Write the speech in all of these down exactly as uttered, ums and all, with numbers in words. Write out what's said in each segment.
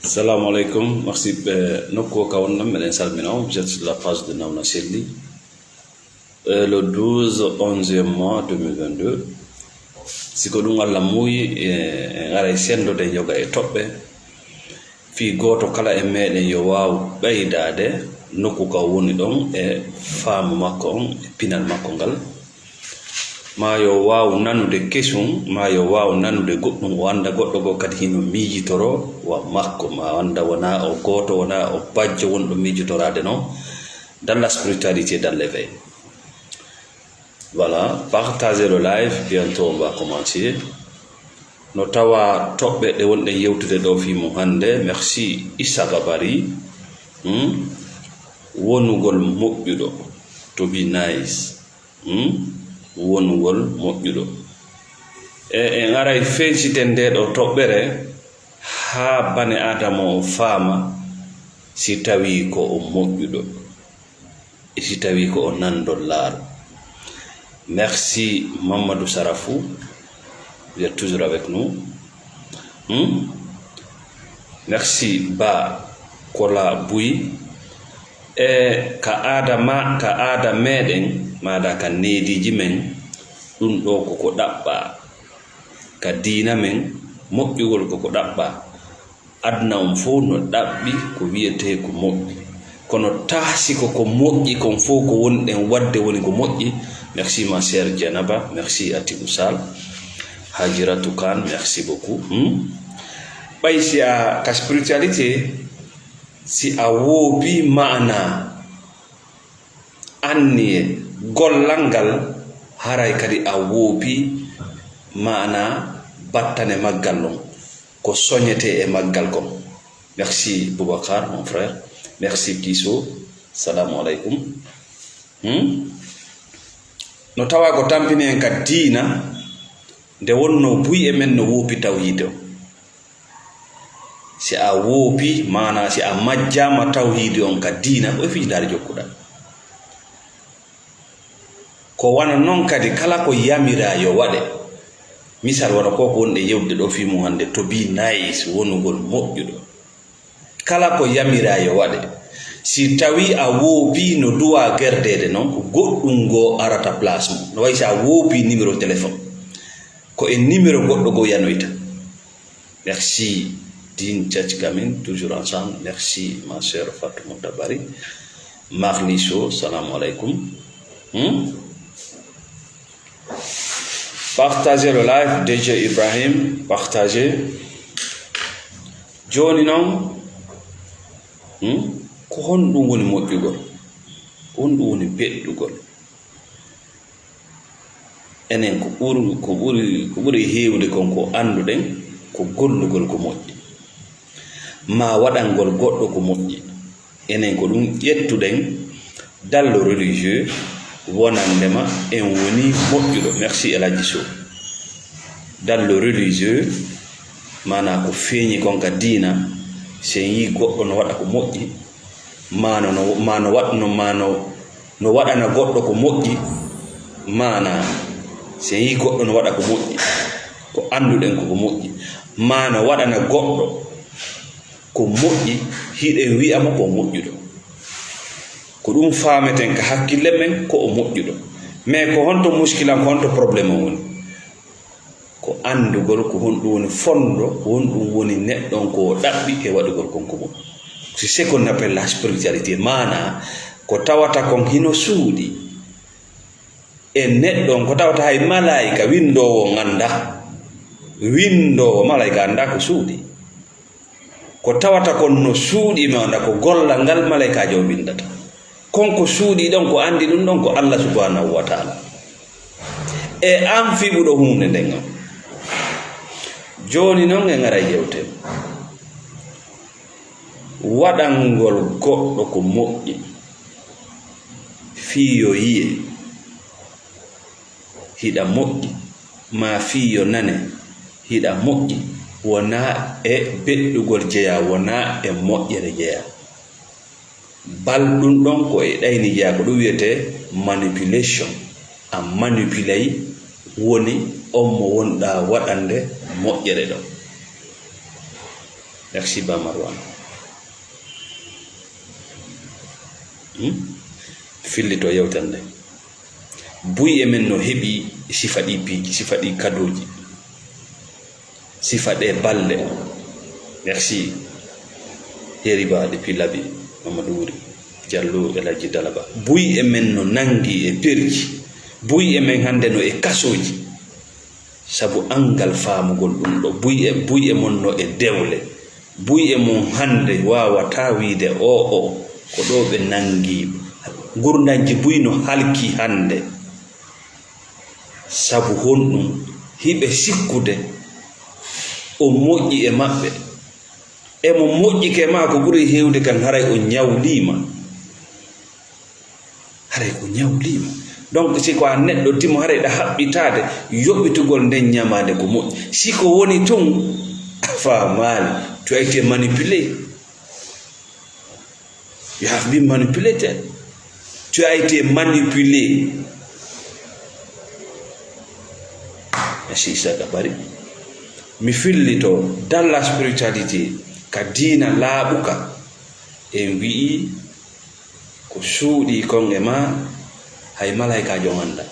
Assalamu alaikum. Merci, eh, nokku o ka wonɗon, meɗen salmina on. Vous êtes sur la page de Nawna Selli. Eh, le douze, onzième mois deux mille vingt-deux. Si ko ɗum Allah muuyi, eh, en aray senndoden yoga e toɓɓe. Fii gooto kala e meɗen yo waaw ɓeydaade nokku ka woni ɗon e faamu makko on, e pinal makko ngal. Maa yo waaw nanude kesum, maa yo waaw nanude goɗɗum, o annda goɗɗo goo kadi hino miijitoro wa makko, maa o annda wonaa o gooto, wonaa o bajjo wonɗo miijotoraade non. Dans la spiritualité, dans l'éveil. Voilà, partagez le live, bientôt on va commencer. No tawa toɓɓe ɗe wonɗen yewtude ɗo fii mum hannde. Merci Issa Gabari. Hmm? Wonugol moƴƴuɗo. To be nice. Hmm? Wonugol moƴƴuɗo. E, en aray feñsiten nde ɗo toɓɓere haa bane Aadama o faama si tawii ko o moƴƴuɗo. E si tawii ko o nanndol laaru. Merci Mamadou Sarafou. Vous êtes toujours avec nous. Hmm? Merci Ba Kola Bouy. E ka aada ma, ka aada meɗen, maada ka neediiji men, ɗum ɗo ko ko ɗaɓɓaa. Ka diina men, moƴƴugol ko ko ɗaɓɓaa. Aduna on fof no ɗaɓɓi ko wiyetee ko moƴƴi. Kono taasi ko ko moƴƴi kon fof ko wonɗen waɗde woni ko moƴƴi. Merci ma sœur Dieynaba, merci Atibou Sall, Hajiratu Kan, merci beaucoup. Hmm? Ɓay si a ka spiritualité, si a woopi maanaa anniye gollal ngal, haray kadi a woopi maanaa battane maggal non, ko soñetee e maggal kon. Merci Boubacar, mon frère. Merci Kiso. Salamu alaikum. Hmm? No tawa ko tampini en ka diina, nde wonno buy e men no woopi tawhiid o. Si a woopi, maanaa si a majjaama tawhiidi on ka diina, ko e fijidaare jokkuɗaa. Ko wano non kadi, kala ko yamiraa yo waɗe. Misal, wano ko ko wonɗen yewtude ɗo fii mum hannde, to be nice, wonugol moƴƴuɗo. Kala ko yamiraa yo waɗe. Si tawii a woopii no duwaa gerdeede non, ko goɗɗum ngoo arata place mum. No wayi si a woopii numéro téléphone, ko e numéro goɗɗo goo yanoyta. Merci, Din Church Gamin, toujours ensemble. Merci, ma sœur Fatoumata Bari. Marli Sow, salamu alaikum. Hmm? Partagez le live, D J Ibrahim, partagez. Jooni non, hmm? Ko honɗum woni moƴƴugol? Ko honɗum woni beɗɗugol? Enen ko ɓuri, ko ɓuri, ko ɓuri heewde kon ko annduɗen ko gollugol ko moƴƴi, maa waɗangol goɗɗo ko moƴƴi. Enen ko ɗum ƴettuɗen dans le religieux, wonandema en woni moƴƴuɗo. Merci El Hadji Sow. Dans le religieux, maanaa ko feeñi kon ka diina, si en yii goɗɗo no waɗa ko moƴƴi, maa no, no, maa no waɗ-, no, maa no, no waɗana goɗɗo ko moƴƴi, maanaa, si en yii goɗɗo no waɗa ko moƴƴi, ko annduɗen ko ko moƴƴi, maa no waɗana goɗɗo ko moƴƴi, hiɗen wi'a mo ko moƴƴuɗo. Ko ɗum faameten ka hakkille men, ko o moƴƴuɗo. Mais ko honto muskilan, ko honto problème on woni? Ko anndugol ko honɗum woni fonndo, ko honɗum woni neɗɗo on ko o ɗaɓɓi e waɗugol kon ko moƴƴi. C'est ce qu'on appelle la spiritualité. Maanaa, ko tawata kon hino suuɗi e neɗɗo on, ko tawata hay malaayika winndoowo on anndaa. Winndoowo malaayika anndaa ko suuɗi. Ko tawata kon no suuɗi, mi annda ko gollal ngal malaykaajo o winndata. Kon ko suuɗi ɗon, ko anndi ɗum ɗon ko Allah subhanahu wa ta'ala. E an fiɓuɗo huunde nden on. Jooni non en ara yewten. Waɗangol goɗɗo ko moƴƴi fii yo yi'e hiɗa moƴƴi, maa fii yo nane hiɗa moƴƴi, wonaa e beɗɗugol jeyaa, wonaa e moƴƴere jeyaa. Bal ɗum ɗon ko e ɗayni jeyaa, ko ɗum wiyetee manipulation. A manipulay woni on mo wonɗaa waɗande moƴƴere ɗon. Merci, Ba Marwan. Hmm? Fillito yewtere nde. Buy e men no heɓi sifa ɗi piiji, sifa ɗi kadooji, sifa ɗe balle. Merci. Yeri Ba depuis Labi, Mamadou Wuri, Diallo, El Hadji Dalaba. Buy e men no nangi e perji. Buy e men hannde no e kasooji. Sabu anngal faamugol ɗum ɗo. Buy e, buy e mon no e dewle. Buy e mon hannde waawataa wiide, "Oo, oo, ko ɗo ɓe nanngi." Ngurndanji buy no halki hannde. Sabu honɗum? Hiɓe sikkude o moƴƴi e maɓɓe. E mo moƴƴike ma ko ɓuri heewde kan, haray o ñawliima. Haray ko ñawliima. Donc, si ko a neɗɗo timo, haray ɗa haɓɓitaade yoɓitugol nden ñamaande ko moƴƴi. Si ko woni tun, a faamaali. Tu as été manipulé. You have been manipulated. Tu as été manipulé. Merci Issa Gabari. Mi fillito dans la spiritualité, ka diina laaɓuka, en wi'i ko suuɗii kon e ma, hay malaykaajo on anndaa.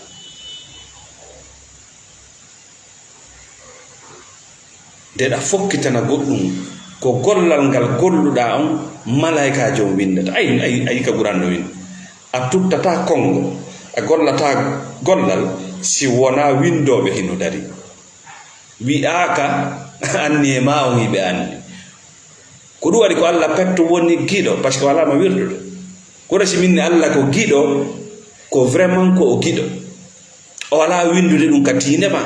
Nde ɗa fokkitana goɗɗum, ko gollal ngal golluɗaa on, malaykaajo on winndata. Ay, ay, ay, ka Qur'an no winndi. A tuttataa konngo, a gollataa gollal, si wonaa winndooɓe hino darii. Wi'aaka, anni e ma on hiɓe anni. Ko ɗum waɗi ko Alla petto woni giɗo, parce que walaa mo wirdude. Kono si min Alla ko giɗo, ko vraiment ko o giɗo. O alaa winndude ɗum ka tiinde ma.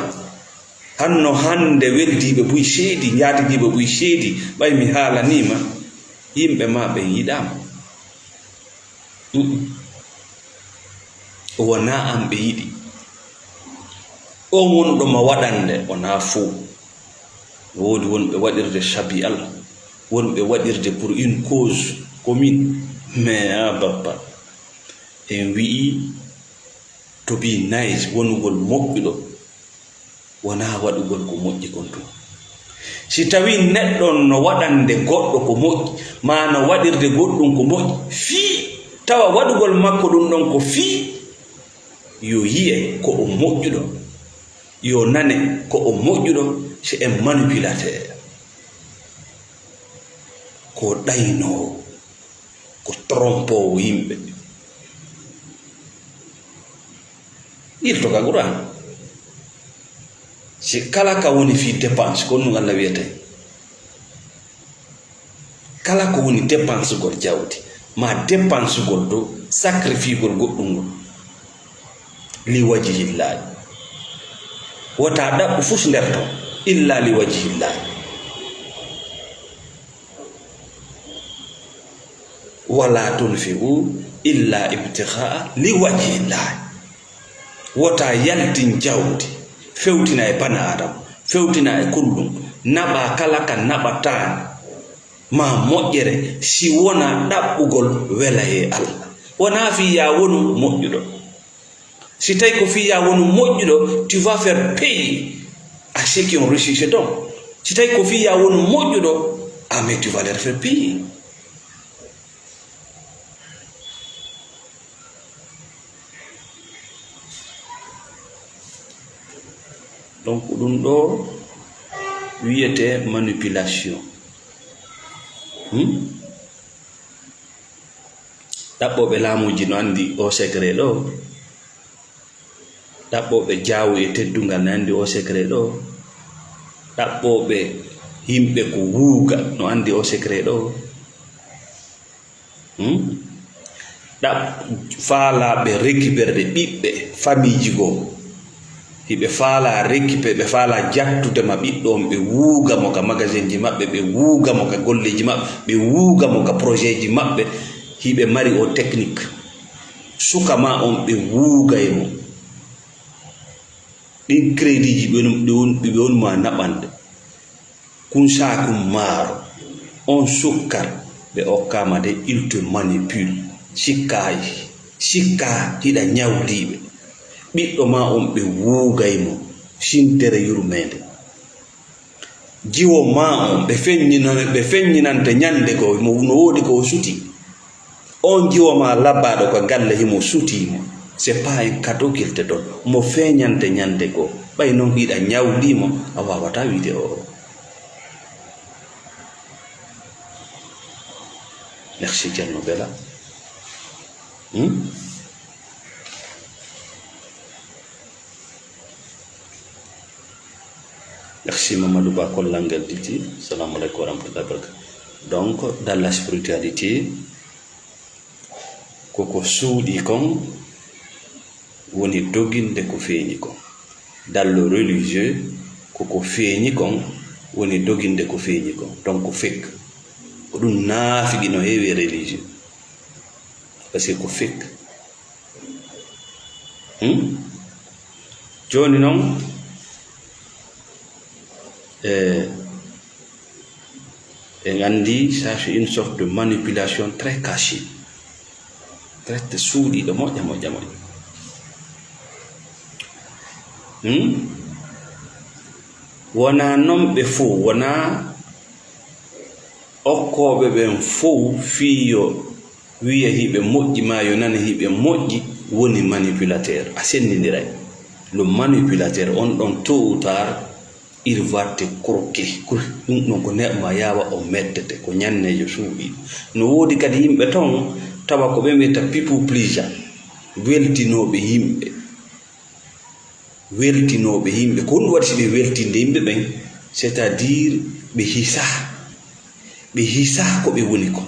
Hanno hannde weldiiɓe buy seedi, njaatigiiɓe buy seedi, ɓay mi haalanii ma, yimɓe ma ɓen yiɗaa ma. Mm-mm. Wonaa an ɓe yiɗi. On wonɗo ma waɗande, wonaa fow. No woodi wonɓe waɗirde sabi Alla, wonɓe waɗirde pour une cause commune. Mais, ah, bappa, en wi'i to be nice, wonugol moƴƴuɗo, wonaa waɗugol ko moƴƴi kon tun. Si tawii neɗɗo on no waɗande goɗɗo ko moƴƴi, maa no waɗirde goɗɗum ko moƴƴi, fii tawa waɗugol makko ɗum ɗon ko fii yo yi'e ko o moƴƴuɗo, yo nane ko o moƴƴuɗo, c'est un manipulateur. Ko ɗaynoowo. Ko trompoowo yimɓe. Irto ka Qur'an. Si kala ka woni fii dépense, ko ɗum Alla wiyata. Kala ko woni dépensegol jawdi, ma dépensegol to sacrifiegol goɗɗum ngol. Li wajhillaahi. Wota ɗaɓɓu fus nder ton, illa li wajhillaahi. Wala tunfiqu illa ibtighaa li wajhillah. Wota yaltin jawdi, fewtina e bana Adama, fewtina e kullum, naɓa kala ka naɓataani, ma moƴƴere, si wona ɗaɓɓugol welayee Allah. Wona fii ya wonu moƴƴuɗo. Si tawi ko fii ya wonu moƴƴuɗo, tu vas faire payer à ceux qui ont reçu ce don. Si tawi ko fii ya wonu moƴƴuɗo, ah, mais tu vas leur faire payer. Donc, ɗum ɗo wiyete manipulation. Hmm? Ɗaɓɓooɓe laamuuji no anndi o secret ɗo. Ɗaɓɓooɓe jaawu e teddungal no anndi o secret ɗo. Ɗaɓɓooɓe yimɓe ko wuuga no anndi o secret ɗo. Hmm? Ɗaɓ-, faalaaɓe récupérde ɓiɓɓe famiiji goo. Hiɓe faalaa récupé-, ɓe faalaa jattude ma ɓiɗɗo on, ɓe wuuga mo ka magasinji maɓɓe, ɓe wuuga mo ka golleeji maɓɓe, ɓe wuuga mo ka projetji maɓɓe. Hiɓe mari o technique. Suka ma on, ɓe wuugay mo. Ɗin créditji ɓe on, ɓe on, ɓe on ma naɓande. Kun saaku maaro, on sukkar, ɓe okkaama de, il te manipule. Sikkaa, sikkaa hiɗa ñawliiɓe. Ɓiɗɗo ma on ɓe wuugay mo, sintere yurmeende. Jiwo maa on, ɓe feññino-, ɓe feññinante ñande goo, mo, no woodi ko o suti. On jiwo maa labbaaɗo ka galle himo sutii mo. C'est pas un cadeau qu'il te donne. Mo feeñante ñande goo. Ɓay non hiɗa ñawlii mo, a waawataa wiide o. Merci, Ceerno Bela. Hmm? Merci, Mamadou Ba, kollal ngal titi. Salamu aleykum wa rahmatullahi wa barakatuh. Donc, dans la spiritualité, koko suuɗi kon woni doginde ko feeñi kon. Dans le religieux, koko feeñi kon woni doginde ko feeñi kon. Donc, ko fake. Ko ɗum naafigi no heewi e religieux. Parce que ko fake. Hmm? Jooni non, eh, en anndi, ça c'est une sorte de manipulation très cachée, très suuɗiiɗo, moƴƴa, moƴƴa, moƴƴa. Hmm? Wonaa non ɓe fow, wonaa okkooɓe ɓen fow fii yo wiya hiɓe moƴƴi, maa yo nane hiɓe moƴƴi, woni manipulateur. A senndindiray. Le manipulateur, on ɗon, tôt ou tard, il va te croquer. Ɗum ɗon ko neɗɗo ma yaawa, o mettete, ko ñanneejo suuɗiiɗo. No woodi kadi yimɓe ton, tawa ko ɓe mbiyata people pleaser, weltinooɓe yimɓe. Weltinooɓe yimɓe. Ko honɗum waɗi si ɓe weltinde yimɓe ɓen? C'est-à-dire ɓe hisaa. Ɓe hisaa ko ɓe woni kon.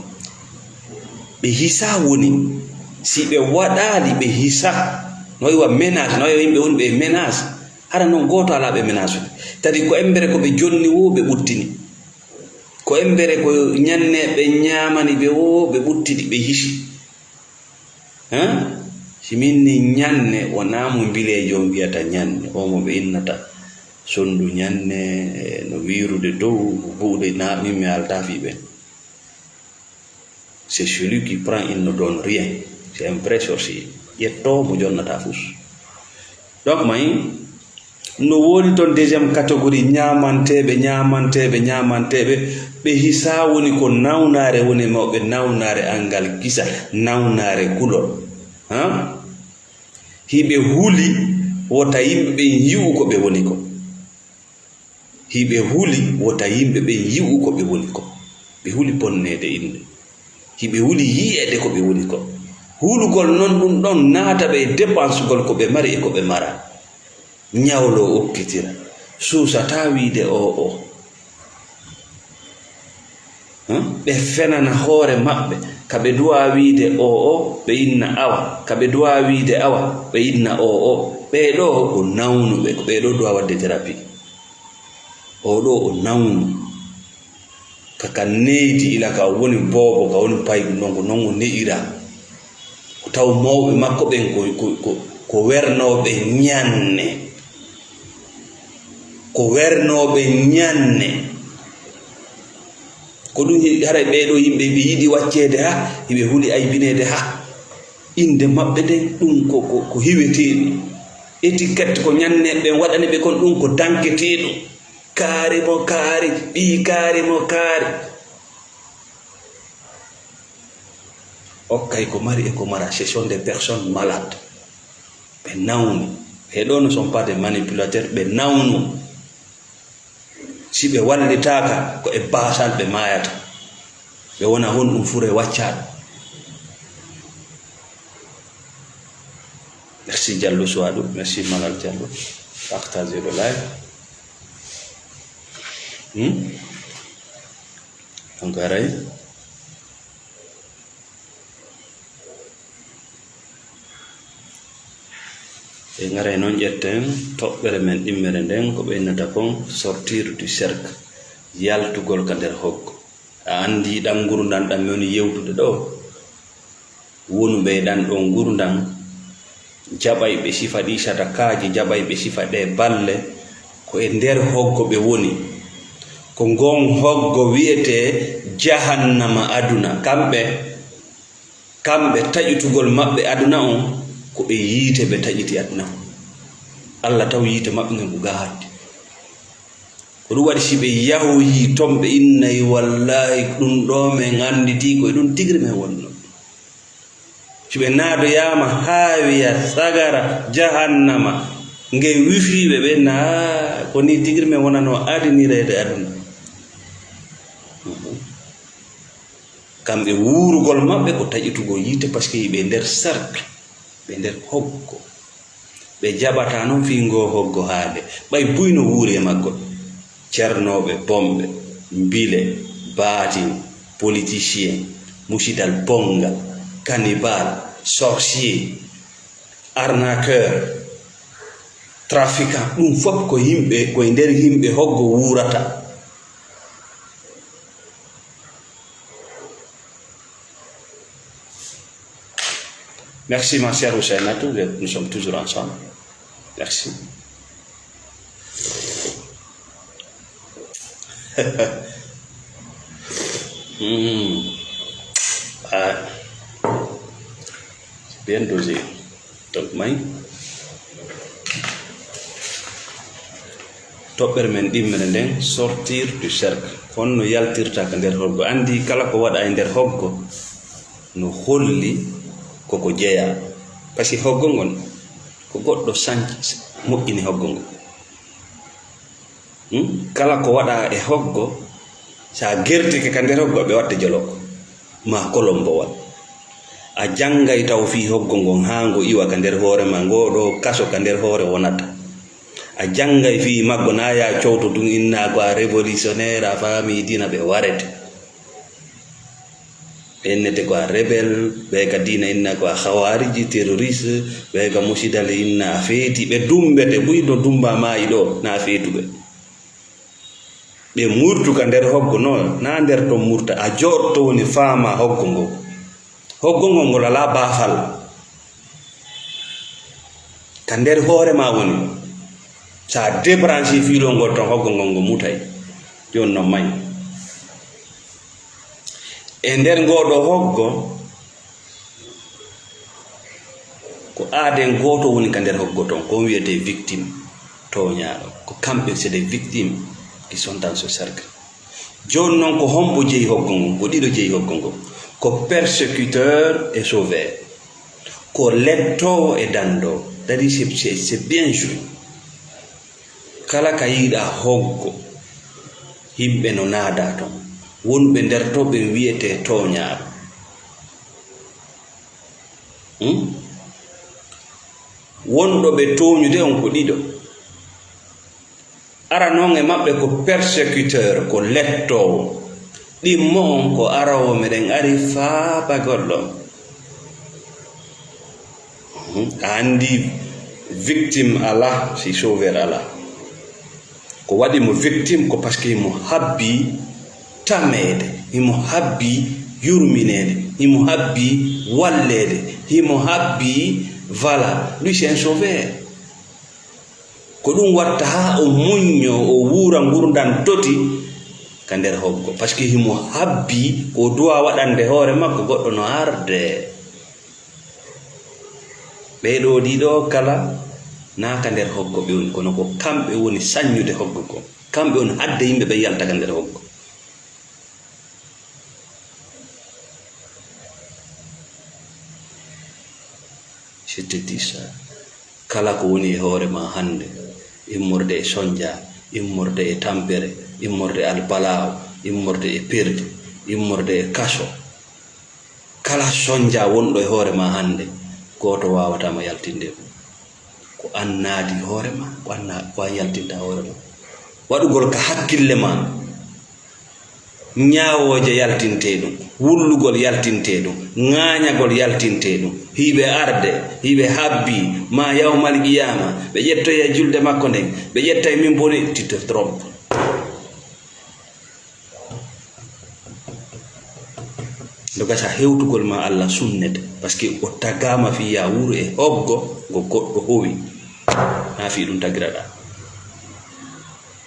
Ɓe hisaa woni, si ɓe waɗaali, ɓe hisaa. No iwa ménage, no iwa yimɓe woni ɓe ménage. Hara non gooto alaa ɓe ménage ude. Tadi ko embere ko ɓe jonni woo, ɓe ɓuttini. Ko embere ko ñanne ɓe ñaamani ɓe woo, ɓe ɓuttini, ɓe hisi. Hein? Si min ni ñanne, wonaa mo mbileejo on wiyata ñanne, o mo ɓe innata sondu ñanne, e no wiirude dow, buuɗe na, min mi haaltaa fii ɓen. C'est celui qui prend, il ne donne rien. C'est un vrai sorcier. Ƴettoo mo jonnataa fus. Donc, may, no woodi ton deuxième catégorie, ñaamanteeɓe, ñaamanteeɓe, ñaamanteeɓe, ɓe hisaa woni ko nawnaare woni e mawɓe, nawnaare anngal kisa, nawnaare kulol. Han? Hiɓe huli wota yimɓe ɓen yi'u ko ɓe woni ko. Hiɓe huli wota yimɓe ɓen yi'u ko ɓe woni ko. Ɓe huli bonneede innde. Hiɓe huli yi'eede ko ɓe woni ko. Hulugol non ɗum ɗon naata ɓe e dépensegol ko ɓe mari e ko ɓe mara. Ñawlo okkitira. Suusataa wiide o o. Hmm? Ɓe fenana hoore maɓɓe. Ka ɓe duwaa wiide o o, ɓe inna awa. Ka ɓe duwaa wiide awa, ɓe inna o o. Ɓee ɗoo ko nawnuɓe, ko ɓee ɗoo duwaa waɗde thérapie. O ɗoo o nawnu. Ka, ka needi ila ka woni boobo, ka woni payɗum ɗon, ko non o ne'iraa. Ko taw mawɓe makko ɓen ko, ko, ko, ko wernooɓe ñanne. Ko wernooɓe ñanne. Ko ɗum hi-, haray ɓee ɗoo yimɓe ɓe yiɗi wacceede ha, hiɓe huli aybineede ha. Innde maɓɓe nden, ɗum ko, ko, ko hiweteeɗum. Étiquette ko ñanne ɓen waɗani ɓe kon, ɗum ko danketeeɗum. Kaari mo kaari, ɓii kaari mo kaari. Okkay ko mari e ko mara, ce sont des personnes malades. Ɓe nawni. Ɓee ɗoo ne sont pas des manipulateurs, ɓe nawnu. Si ɓe wallitaaka, ko e baasal ɓe maayata. Ɓe wona honɗum fure waccaaɗo. Merci Diallo Souadou, merci Malal Diallo. Partagez le live. Hmm? Donc, aray. En aray non ƴetten toɓɓere men ɗimmere nden, ko ɓe innata kon sortir du cercle, yaltugol ka nder hoggo. A anndi ɗan ngurndan ɗan mi woni yewtude ɗoo? Wonuɓe e ɗan ɗoo ngurndan, jaɓay ɓe sifa ɗii sadakaaji, jaɓay ɓe sifa ɗee balle, ko e nder hoggo ɓe woni. Ko ngon hoggo wi'etee jahannama aduna. Kamɓe, kamɓe taƴutugol maɓɓe aduna on, ko e yiite ɓe taƴiti aduna on. Alla taw yiite maɓɓe ngen ko gaa hatti. Ko ɗum waɗi, si ɓe yahoyii toon, ɓe innay, "Wallaahi, ɗum ɗoo men annditii ko e ɗum tigri men wonno." Si ɓe naadoyaama haawiya sagara jahannama, nge wifiiɓe, ɓe naa ko nii tigri men wonanoo adinireede aduna. Kamɓe wuurugol maɓɓe ko taƴitugol yiite, parce que ɓe nder cercle, ɓe nder hoggo. Ɓe jaɓataa noon fii ngoo hoggo haale. Ɓay buy no wuuri e maggol. Cernooɓe, bomɓe, mbile, baatin, politicien, musidal bonngal, cannibal, sorcier, arnaqueur, trafiquant, ɗum fof ko yimɓe, ko e nder yimɓe hoggo wuurata. Merci, ma chère Ousseynatou, nous sommes toujours ensemble. Merci. Hmm. Ah. Bien dosé. Donc, may toɓɓere men ɗimmere nden, sortir du cercle. Kono no yaltirta ka nder hoggo. Anndi kala ko waɗa e nder hoggo, no holli koko jeyaa. Parce que hoggo ngon, ko goɗɗo sanc-, moƴƴini hoggo ngon. Hmm? Kala ko waɗa e hoggo, sa gertike ka nder hoggo, ɓe watte joloko, ma kolombowal. A janngay taw fii hoggo ngon haa ngo iwa ka nder hoore ma, ngo ɗo kaso ka nder hoore wonata. A janngay fii maggo, na ya cowto tun inna ko a révolutionnaire, a faami diina ɓe warete. Ɓe innete ko a rebel, ɓe ka diina inna ko a khawariji, terroriste, ɓe ka musidal inna a feeti, ɓe dumbete, buy no dumba maayi ɗo, na a feetuɓe. Ɓe murtu ka nder hoggo, no, na nder ton murta, a joɗto woni faama hoggo ngo. Hoggo ngo ngol alaa baafal. Ka nder hoore ma woni. Sa débranché fiilol ngol ton, hoggo ngol ngo mutay. Jooni no may. E nder ngoo ɗoo hoggo, ko aaden gooto woni ka nder hoggo ton, ko on wiyetee victime, tooñaaɗo. Ko kamɓe, c'est des victimes qui sont dans ce cercle. Jooni noon, ko hombo jeyi hoggo ngon? Ko ɗiɗo jeyi hoggo ngon. Ko persécuteur et sauveur. Ko lettoowo e danndoowo. That is, c'est, c'est bien joué. Kala ka yiɗa hoggo, yimɓe no naada ton. Wonɓe nder to ɓen wiyetee tooñaaɓe. Hmm? Wonɗo ɓe tooñude on ko ɗiɗo. Ara noon e maɓɓe ko persécuteur, ko lettoowo. Ɗimmo on ko aroowo, meɗen ari faabagol ɗon. Mhm. A anndi victime alaa, si sauveur alaa. Ko waɗi mo victime ko parce que himo habbii tameede, himo habbii yurmineede, himo habbii walleede, himo habbii, voilà, lui c'est un sauveur. Ko ɗum watta haa o muññoo, o wuura ngurndan toti ka nder hoggo. Parce que himo habbii ko o duwaa waɗande hoore makko, goɗɗo no arde. Ɓee ɗoo ɗiɗo kala, naa ka nder hoggo ɓe woni, kono ko kamɓe woni saññude hoggo ko. Kamɓe woni haɗde yimɓe ɓen yalta ka nder hoggo. Je te dis ça. Kala ko woni e hoore ma hannde, immorde e sonja, immorde e tampere, immorde e albalaawo, immorde e perdi, immorde e kaso. Kala sonja wonɗo e hoore ma hannde, gooto waawataa ma yaltinde ɗum. Ko an naadi hoore ma, ko an na-, ko an yaltinta hoore ma. Waɗugol ka hakkille ma. Ñaawooje yaltintee ɗum, wullugol yaltintee ɗum, ŋaañagol yaltintee ɗum. Hiɓe arde, hiɓe habbii, ma yawmal qiyaama, ɓe ƴettoya julde makko nden, ɓe ƴettay min boni, tu te trompes. No gasa hewtugol ma Allah sunnete, parce que o tagaama fii ya wuuru e hoggo ngo goɗɗo howi, naa fii ɗum tagiraɗaa.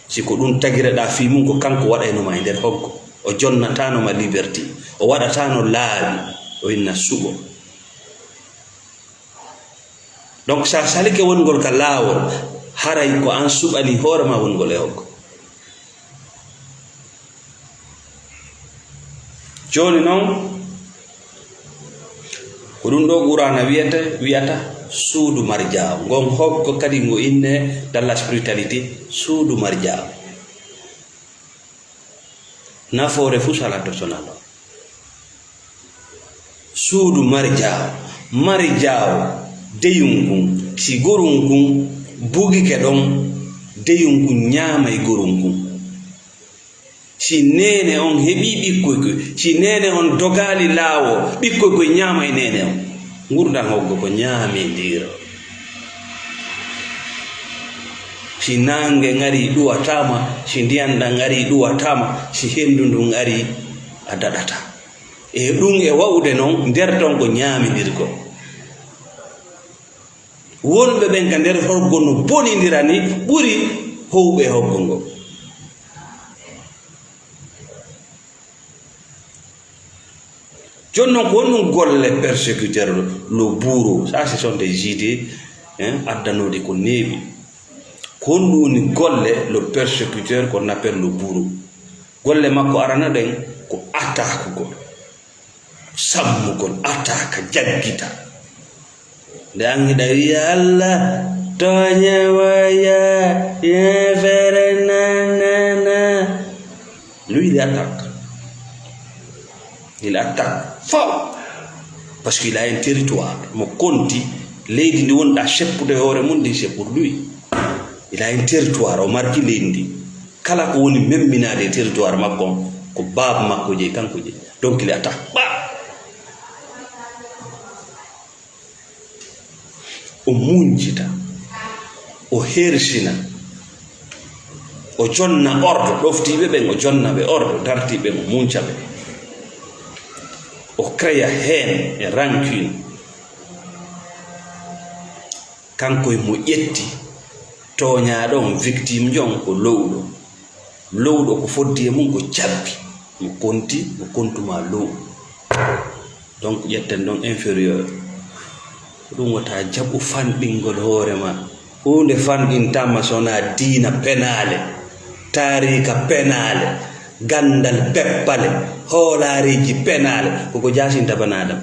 Si ko ɗum tagiraɗaa fii mum, ko kanko waɗayno ma e nder hoggo. O jonnataano ma liberté. O waɗataano laawi. O inna suɓo. Donc, sa salike wongol ka laawol, haray ko an suɓani hoore ma wongol e hoggo. Jooni noon, ko ɗum ɗo Quraana wiyata, wiyata suudu marjaaw. Ngon hoggo kadi ngo inne dans la spiritualité suudu marjaaw. Nafoore fuu salaato sonaa ɗo. Suudu marjaaw, marjaaw deyum kun, si gorum kun bugike ɗon, deyum kun ñaamay gorum kun. Si neene on heɓii ɓikkoy koy, si neene on dogaali laawol, ɓikkoy koy ñaamay neene on. Ngurndan hoggo ko ñaamindiiro. Si naange ngarii ɗuwataama, si ndiyan ɗan ngarii ɗuwataama, si hendu ndun ngarii a daɗataa. E ɗun e wa'ude non, nder ton ko ñaamindirgol. Wonɓe ɓen ka nder hoggo no bonindira ni ɓuri howɓe hoggo ngo. Jooni non, ko honɗum golle persécuteur, le bourreau? Ça, ce sont des idées, hein, addanooɗe ko neeɓi. Ko honɗum woni golle le persécuteur, qu'on appelle le bourreau? Golle makko arana ɗen ko attaque gol, sammugol, attaque, jaggita. Nde an hiɗa wiya, "Allah, tooñe waya, yefere na, na, na." Lui, il attaque. Il attaque fort. Parce qu'il a un territoire. Mo konti, leydi ndi wonɗa seppude hoore mum ndi, c'est pour lui. Il a un territoire, o marki leydi ndi. Kala ko woni memminaade e territoire makko on, ko baaba makko jeyi, kanko jeyi. Donc, il attaque. Ɓa! O muñcita, o hersina, o jonna ordre, ɗoftiiɓe ɓen, o jonna ɓe ordre, dartiiɓe ɓen, o muñca ɓe. O créa haine e rancune. Kanko e mo ƴetti tooñaaɗo on, victime on, ko lowɗo. Lowɗo ko foddi e mum ko cabbi. Mo konti, mo kontuma lowɗo. Donc, ƴetten ɗon inférieur. Ko ɗum wota jaɓu fanɗingol hoore ma. Huunde fanɗintaa ma so wonaa diina penaale, taariika penaale, ganndal peppale, hoolaareeji penaale. Koko jaasinta bana Adam.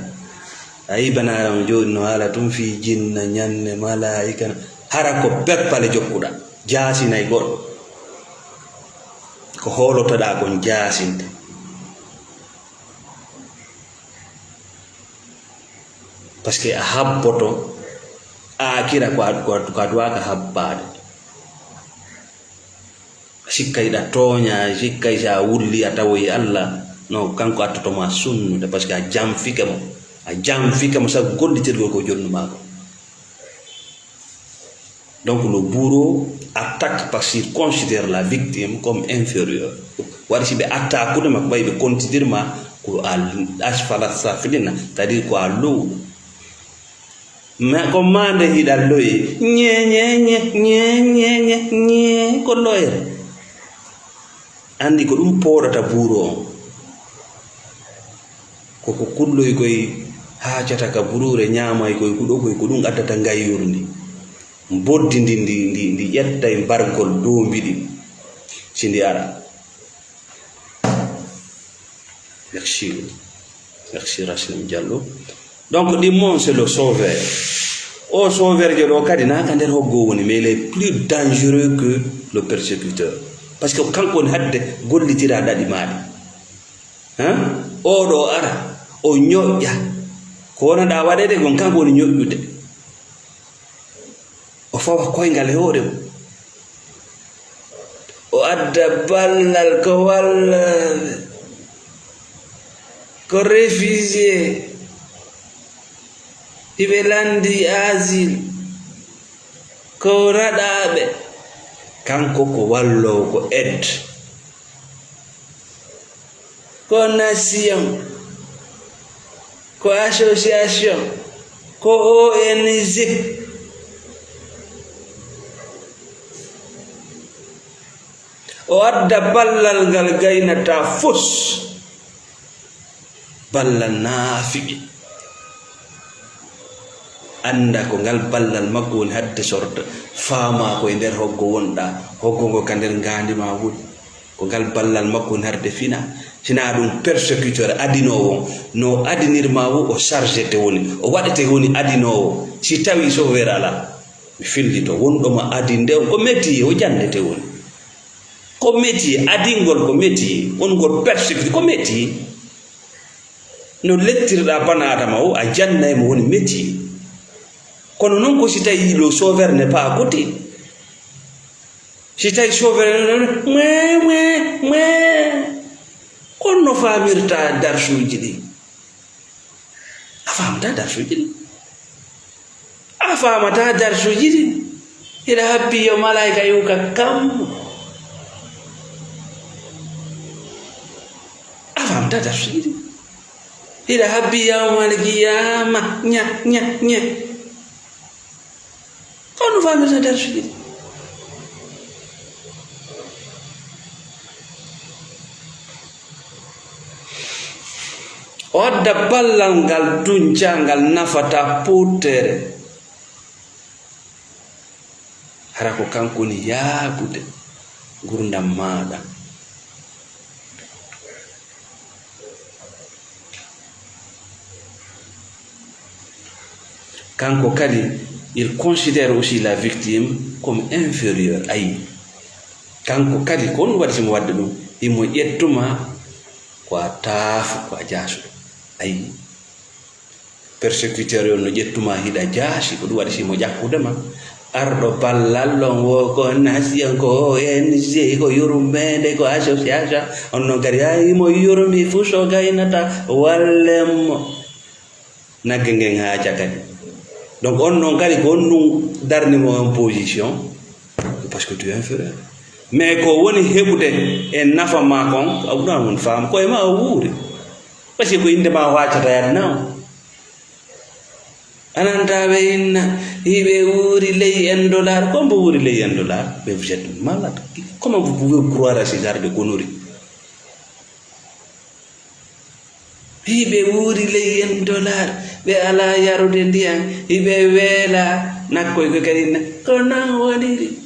A yii bana Adam jooɗi no haala tun fii jinna, ñanne, malaa'ika. Hara ko peppale jokkuɗaa. Jaasinay goɗɗo. Ko hoolotoɗaa kon jaasinte. Parce que a habboto aakira ko a, ko a, ko a duwaaka habbaade. Sikkay ɗa tooñaa, sikkay si a wulli a tawoyi Alla, no kanko attoto ma sunnude, parce que a janfike mo. A janfike mo sabu gollitirgol ko jonnu maa ko. Donc, le bourreau attaque parce qu'il considère la victime comme inférieure. Waɗi si ɓe attaqude ma, ko ɓay ɓe considère ma ko a asfala safilina, c'est-à-dire ko a lowɗo. Mais ko mande hiɗa loye, ñe, ñe, ñe, ko loyre. Anndi ko ɗum pooɗata buuru on. Ko ko kulloy koy haacata ka buruure, ñaamay koy kuɗo koy, ko ɗum addata ngayyuru ndi. Mboddi ndi, ndi, ndi, ndi ƴettay mbargol doombi ɗi. Si ndi ara. Merci. Merci Racine Diallo. Donc, ɗimmo on, c'est le sauveur. O sauveur jo ɗo kadi, na ka nder hoggo woni, mais il est plus dangereux que le persécuteur. Parce que kanko woni hadde gollitira ɗaɗi maaɗi. Hein? O ɗo ara, o ñoƴƴa. Ko wonanɗa waɗede kon, kanko woni ñoƴƴude. O fawa koyngal e hoore mum. O adda ballal ko wallaaɓe, ko réfugié, iɓe lanndi asile, ko raɗaaɓe. Kanko ko walloowo, ko aide. Ko nation, ko association, ko O N G. O adda ballal ngal gaynata fus, ballal naafiqi. Annda ko ngal ballal makko woni hadde sorta, faamaa ko e nder hoggo wonɗa, hoggo ngo ka nder ngaandi ma woni. Ko ngal ballal makko woni harde fina. Sina ɗum persécuteur adinoowo, no adinirma o, o chargé te woni, o waɗete woni adinoowo. Si tawi chauffeur ala, mi fillito, wonɗo ma adinde on, ko métier, o jannde te woni. Ko métier, adingol ko métier, wongol persécuté ko métier. No lettirɗa bana adama o, a jannay mo woni métier. Kono noon ko si tawi ɗo chauffeur n'est pas à côté. Si tawi chauffeur ne, mwe, mwe, mwe. Kono no faamirta darsuuji ɗi. A faamata darsuuji ɗi. A faamata darsuuji ɗi. Hiɗa habbi yo malaayika yuka kam. A faamata darsuuji ɗi. Hiɗa habbi yawmal qiyaama. Ña, ña, ña. Kono faamirta darsuuji ɗi. O adda ballal ngal dunca ngal nafata pootere. Hara ko kanko woni yaabude ngurdam maaɗa. Kanko kadi, il considère aussi la victime comme inférieure. Ayi, kanko kadi, ko on waɗi simo waɗde ɗum, imo ƴettuma ko a taafu, ko a jaasuɗo. Ayi, persécuteur on no ƴettuma hiɗa jaasi, ko ɗum waɗi simo ƴakkude ma. Arɗo ballal ɗon wo ko nation, ko O N G, ko yurmeende, ko association. On noon kadi, ay, imo yurmi fuu so gaynata, wallen mo. Nagge ngen haa cakati. Donc, on noon kadi, ko on ɗum darni mo en position, parce que tu es inférieur. Mais ko woni heɓude e nafa ma kon, a ɓuran won faam, ko e ma o wuuri. Parce que ko innde ma o accata yadna o. Ananta ɓe inna, hiɓe wuuri ley en dollar. Ko mbo wuuri ley en dollar? Mais vous êtes malade. Comment vous pouvez croire à ce genre de conneries? Hiɓe wuuri ley en dollar. Ɓe alaa yarude ndiyan. Hiɓe weela. Nakkoy ko kadi inna, ko non woniri.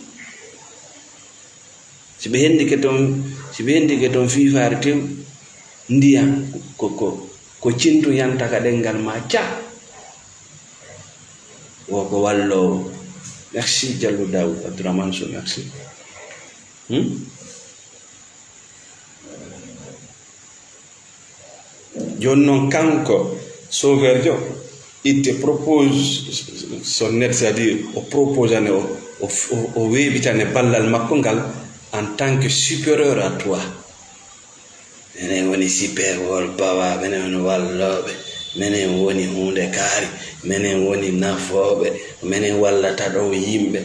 Si ɓe hendike toon, si ɓe hendike toon fiifaare tew, ndiyan ko, ko, ko cintu yanta ka ɗenngal ma ca. Wo ko walloowo. Merci, Diallo Daoud Abdourahmane Sow, merci. Hmm? Jooni noon, kanko Sauveur Diop, itte propose son net, c'est-à-dire o proposane, o, o, o, o weeɓitane ballal makko ngal en tant que supérieur à toi. Menen woni sipeewol bawa, menen woni wallooɓe, menen woni huunde kaari, menen woni nafooɓe, menen wallata ɗo yimɓe.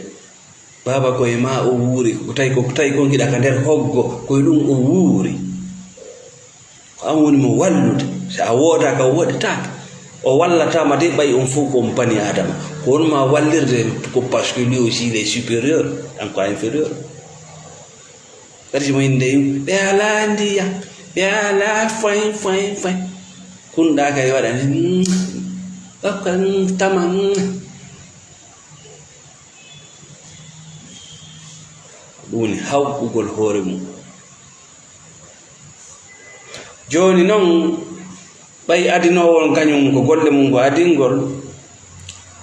Baaba, ko e ma o wuuri, ko tawi, ko tawi kon giɗa ka nder hoggo, ko e ɗum o wuuri. Ko an woni mo wallude. Si a woodaaka, o woodetaake. O wallataama de, ɓay on fof ko on bani Aadama. Ko on ma wallirde, ko parce que lui aussi il est supérieur, an ko a inférieur. Kadi si mo innde yimɓe, ɓe alaa ndiyam, ɓe alaa fay, fay, fay. Kunɗa kay waɗani, mm, okka, mm, tama, mm. Ɗum woni hawɓɓugol hoore mum. Jooni noon, ɓay adinoowo on kañum ko golle mum ko adingol,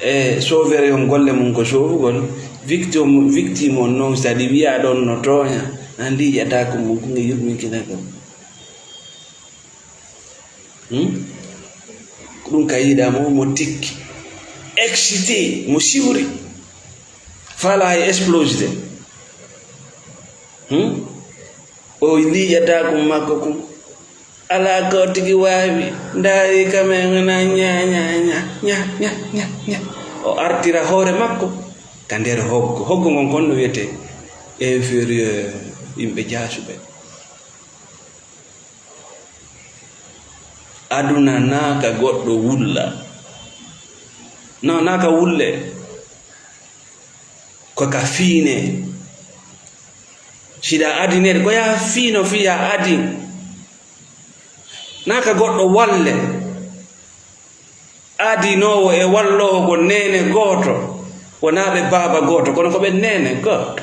e soofere on golle mum ko soofugol, victime, victime on noon, si tawi wiyaa ɗon no tooña, na liiƴata ko mum ko nge yurminkinagol. Hmm? Ko ɗum ka yiɗa mo, mo tikki. Excité, mo siwri. Fala e explosé. Hmm? O liiƴata ko makko kon. Alaa ko tigi waawi. Ndaari kam en na ña, ña, ña. O artira hoore makko ka nder hoggo. Hoggo ngon kon no wiyetee inférieur, yimɓe jaasuɓe. Aduna naa ka goɗɗo wulla. Non, naa ka wulle. Ko ka fiine. Siɗa adinede, ko yaa fiino fii yaa adin. Naa ka goɗɗo walle. Adinoowo e walloowo ko neene gooto. Wonaa ɓe baaba gooto, kono ko ɓe neene gooto.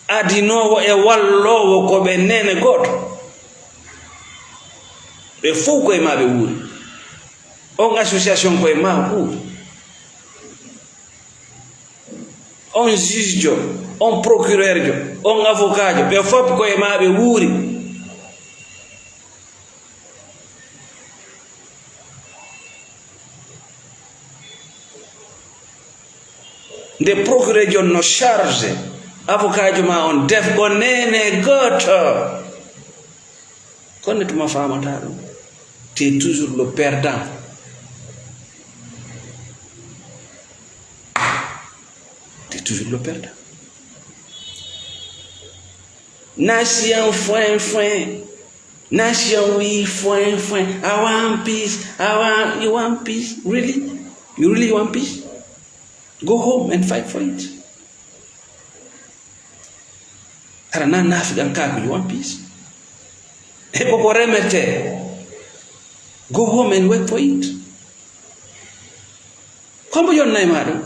Adinoowo e walloowo ko ɓe neene gooto. Ɓe fow koye maa ɓe wuuri. On association koye maa wuuri. On juge jo, on procureur jo, on avocat jo, ɓe fof koye maa ɓe wuuri. Nde procureur jo no charge, avocat jo ma on def ko neene gooto. Kono tuma faamata ɗum. Tu es toujours le perdant. Tu es toujours le perdant. Nation foin foin. Nation we foin foin. I want peace. I want, you want peace? Really? You really want peace? Go home and fight for it. Hara na nafiqan ka ko you want peace. E ko ko remete. Go home and work for it. Kombo yonnay ma ɗum.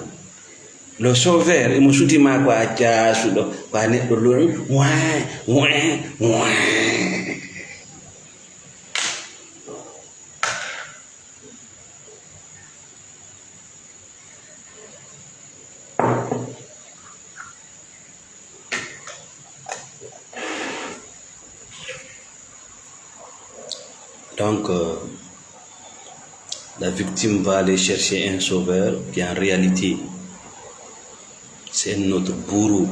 Le sauveur, imo suti ma ko a jaasuɗo, ko a neɗɗo lun. Wai, wai, wai. Donc, euh, la victime va aller chercher un sauveur qui en réalité, c'est un autre bourreau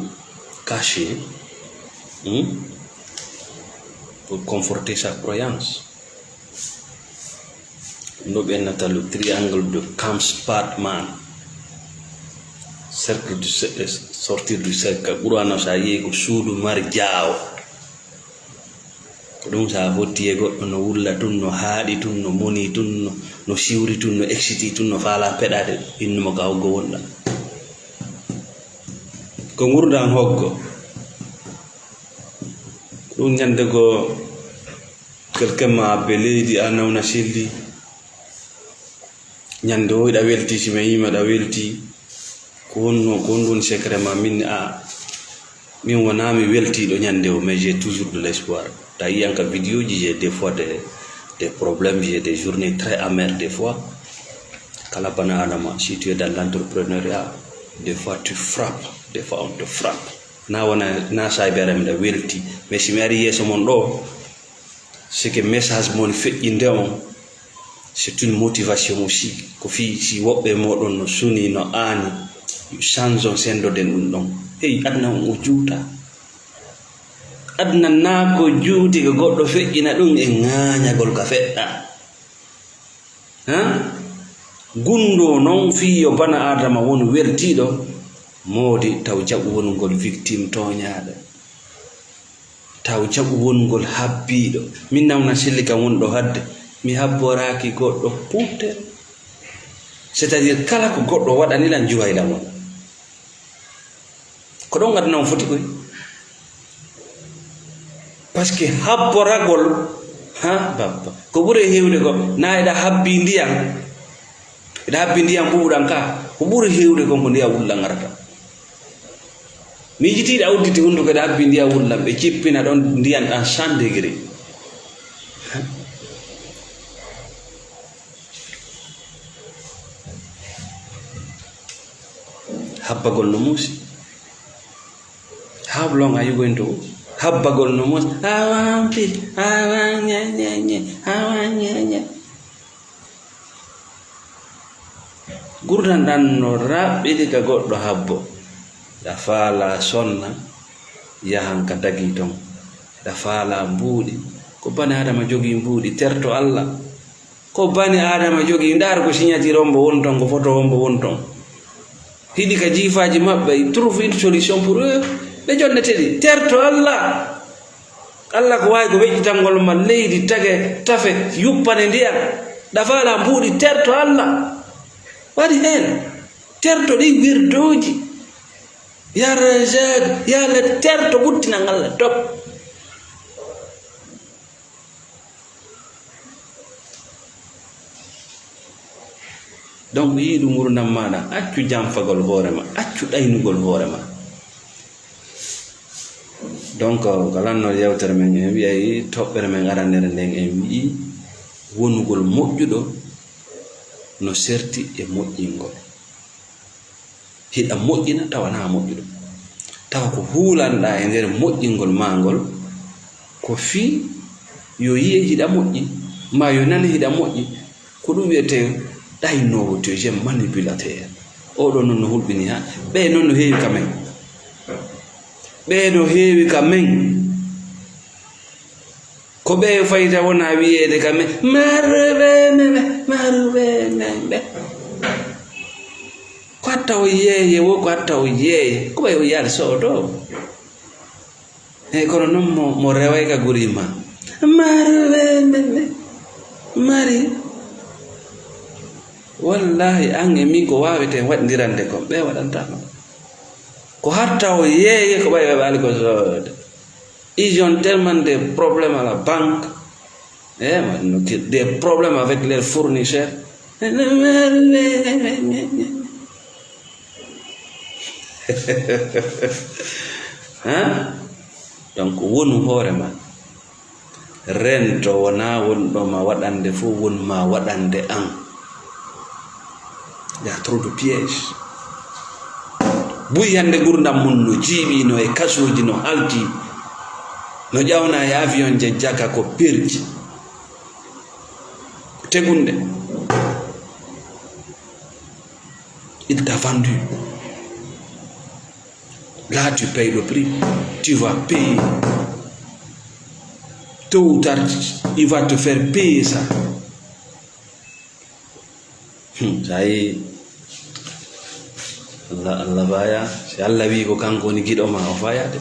caché, hmm, pour conforter sa croyance. No ɓe nata le triangle de Camps Batman. Cercle du ce-, sortir du cercle. Qur'ana sa yehi ko suudu marjaawo. Ko ɗum sa fotti e goɗɗo no wulla tun, no haaɗi tun, no moni tun, no, no siwri tun, no eksiti tun, no faala peɗade, innumo ka hoggo wonɗa. Ko ngurdan hoggo. Ɗum ñande goo, quelqu'un m'a appelé, di a nawna selli. Ñande o, iɗa welti, si mi yiima ɗa welti. Ko honno, ko honɗun secret ma? Min, a, min wonaa mi weltiiɗo ñande o, mais j'ai toujours de l'espoir. Ta yiyan ka vidéo ji, j'ai des fois des, des problèmes, j'ai des journées très amères des fois. Kala bana Adama, si tu es dans l'entrepreneuriat, des fois tu frappes, des fois on te frappe. Na wona, na saybere mi da welti. Mais si mi ari yeeso mon ɗo, c'est que message mon feƴƴinde on, c'est une motivation aussi. Ko fii si woɓɓe moɗon no suni, no aani, change on, sendoden ɗum ɗon. Hey, aduna on o juuta. Aduna na ko juuti ko goɗɗo feƴƴina ɗum e ŋaañagol ka feɗɗa. Haa? Gunndoo noon fii yo bana Aadama wonu weltiiɗo, moodi taw jaɓu wonugol victime tooñaaɗo. Taw jaɓu wonugol habbiiɗo. Min nawna selli kam woni ɗo hadde. Mi habboraaki goɗɗo putte. C'est-à-dire kala ko goɗɗo waɗani lan juway lan on. Ko ɗon aduna on foti koy. Parce que habboragol, ha, babba. Ko ɓuri heewde ko, na eɗa habbi ndiyan. Eɗa habbi ndiyan ɓuuɓuɗan ka. Ko ɓuri heewde kon ko ndiyan wullan arata. Miijitiiɗo a udditi hunduko eɗa habbi ndiyan wullan, ɓe cippina ɗon ndiyan ɗan cent degré. Habbagol no muusi. How long are you going to? Habbagol no muusi. Awa pi, awa nye, nye, nye, awa nye, nye. Gurdam ɗan no raɓɓiɗi ka goɗɗo habbo. Ɗa faala sonna, yahan ka dagi ton. Ɗa faala mbuuɗi. Ko bani Adama jogii mbuuɗi, terto Alla. Ko bani Aadama jogii, ndaar ko signature on mbo woni ton, ko photo on mbo woni ton. Hiɗi ka jiifaaji maɓɓe, trouve une solution pour eux. Ɓe jonnete ɗi, terto Alla. Alla ko waawi ko weƴƴitangol ma leydi, tage, tafe, yuppane ndiyan. Ɗa faala mbuuɗi, terto Alla. Waɗi heen. Terto ɗi wirdooji. Ya Razak, ya Lat-, terto ɓuttinan Alla, top. Donc, yiɗu ngurdam maaɗa, accu janfagol hoore ma, accu ɗaynugol hoore ma. Donc, ko lanno yewtere men, en wi'ay toɓɓere men arannere nden, en wi'i wonugol moƴƴuɗo no serti e moƴƴingol. Hiɗa moƴƴina tawa na moƴƴuɗo. Tawa ko huulanɗaa e nder moƴƴingol maa ngol, ko fii yo yi'e hiɗa moƴƴi, maa yo nane hiɗa moƴƴi. Ko ɗum wi'etee ɗaynoowo, tu es un manipulateur. Oɗo non no hulɓini ha. Ɓee non no heewi ka men. Ɓee no heewi ka men. Ko ɓe fayta wona wiyeede ka men, "Maruɓe men ɓe, maruɓe men ɓe." Ko hatta o yeeye, wo ko hatta o yeeye. Ko ɓay o yaali soodo. Eyi, kono non mo, mo reway ka guri ma. "Maruɓe men ɓe." Mari. Wallahi, an e min ko waaweten waɗndirande kon, ɓe waɗanta non. Ko hatta o yeeye ko ɓay ɓe ɓaali ko soode. Ils ont tellement de problèmes à la banque. Eh, des problèmes avec leurs fournisseurs. Hein? Donc, wonu hoore ma. Rento wonaa wonɗo ma waɗande fof, won ma waɗande an. Il y a trop de pièges. Buy hannde ngurdam mum no jiiɓi, no e kasooji, no halti, no ƴawna e avion je jaka ko perji. Tegunde. Il t'a vendu. Là, tu payes le prix. Tu vas payer. Tôt ou tard, il va te faire payer ça. Hmm, sa yi Allah, Allah faya. Si Allah wi ko kanko woni giɗo ma, o faya de.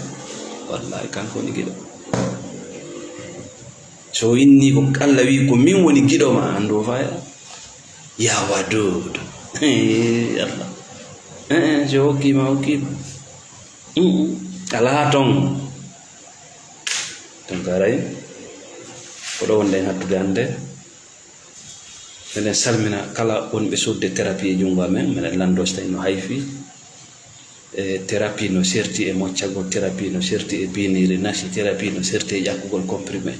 Wallahi, kanko woni giɗo. So inni ko Allah wi ko min woni giɗo ma, andu o faya. Ya Wadud. Eh, Allah. Eh, eh, so hokkima, hokkima. Mm, mm. Alaa ton. Ton garay. Ko ɗo wonɗen hattude hannde. Meɗen salmina kala wonɓe sodde thérapie e junngo amen. Meɗen lanndo so tawi no hayfi. E thérapie no serti e moccagol, thérapie no serti e biiniire nasi, thérapie no serti e ƴakkugol comprimé.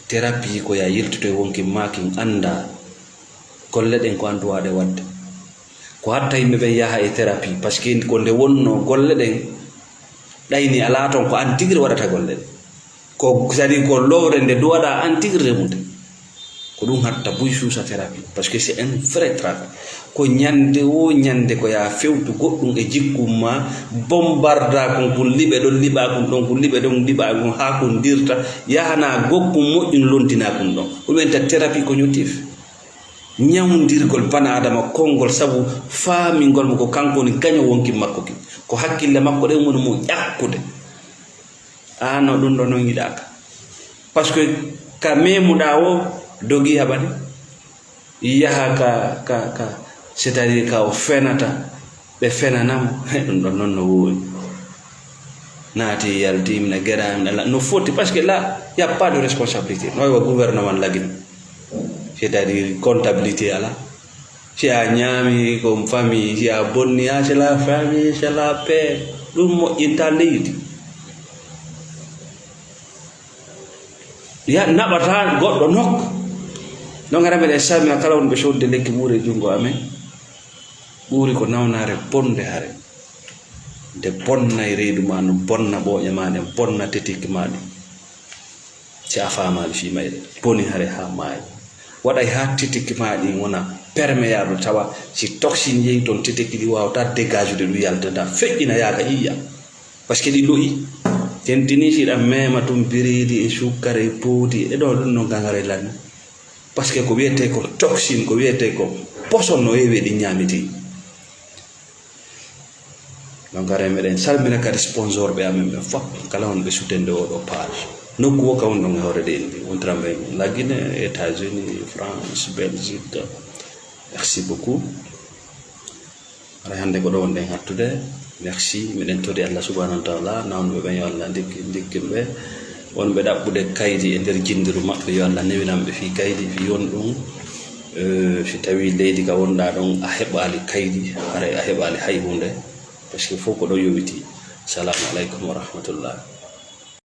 Thérapie ko yaa yiltoto e wonki maakin annda golle ɗen ko an duwaaɗe waɗde. Ko hatta yimɓe ɓen yaha e thérapie, parce que ko nde wonno golle ɗen ɗayni alaa ton, ko an tigi waɗata golle ɗen. Ko, c'est-à-dire ko lowre nde duwaɗa an tigi remude. Ko ɗum hatta buy suusa thérapie, parce que c'est un vrai travail. Ko ñande wo ñande ko yaa fewtu goɗɗum e jikkum ma, bombarda kon kun liɓe ɗon, liɓa kun ɗon, kun liɓe ɗon, liɓa kun, haa kun dirta, yahana gokkun moƴƴun lontina kun ɗon. Ɗum en ta thérapie cognitive. Ñawndirgol bana adama konngol sabu faamingol mo ko kanko woni gaño wonki makko ki. Ko hakkille makko ɗen woni mo ƴakkude. Aan o ɗum ɗo non yiɗaaka. Parce que ka memuɗaa o dogi haɓani. Yaha ka, ka, ka, c'est-à-dire ka o fenata, ɓe fenana mo. He, ɗum ɗon non no wowi. Naati yalti, mina geɗa, mina la, no foti, parce que là, y a pas de responsabilité. No wa gouvernement lagin. C'est-à-dire comptabilité ala. Si a ñaami ko famille, si a bonni, ah, c'est la famille, c'est la paix. Ɗum moƴƴinta leydi. Ya naɓata goɗɗo nokku. Donc hara meɗen salmina kala wonɓe sodde lekki ɓuuri e junngo amen. Ɓuuri ko nawnaare bonde hare. Nde bonna e reedu ma, no bonna ɓooƴe ma, nde bonna tetikki ma ɗi. Si a faamaali fii mayre, boni hare haa maayi. Waɗay haa tetikki ma ɗin wona perméable, tawa si toxine yehi ton, tetikki ɗi waawataa dégagude, ɗum yaltata, feƴƴina yaaka ƴiiƴa. Parce que ɗi lo'i. Tentini si ɗan meema tun biriidi e sukkara e poodi e ɗo ɗum no gangare lanni. Parce que ko wiyetee ko toxine, ko wiyetee ko poison no heewi e ɗi ñaamiti. Donc, hare meɗen salmina kadi sponsor ɓe amen ɓen fof, kala wonɓe sutende oɗo page. Nokku wo ka woni ɗon e hoore leydi ndi. Wontiran ɓe Lagine, États-Unis, France, Belgique. Merci beaucoup. Hara hannde ko ɗo wonɗen hattude. Merci. Meɗen tori Allah subhanahu wa ta'ala. Nawnuɓe ɓen yo Allah ndikki-, ndikkin ɓe. Wonɓe ɗaɓɓude kaydi e nder jinndiru maɓɓe yo Allah newinan ɓe fii kaydi, fii won ɗum. Eh, si tawii leydi ka wonɗaa ɗon a heɓaali kaydi, haray a heɓaali hay huunde. Parce que fof ko ɗo yowiti. Salaamu aleykum wa rahmatullah.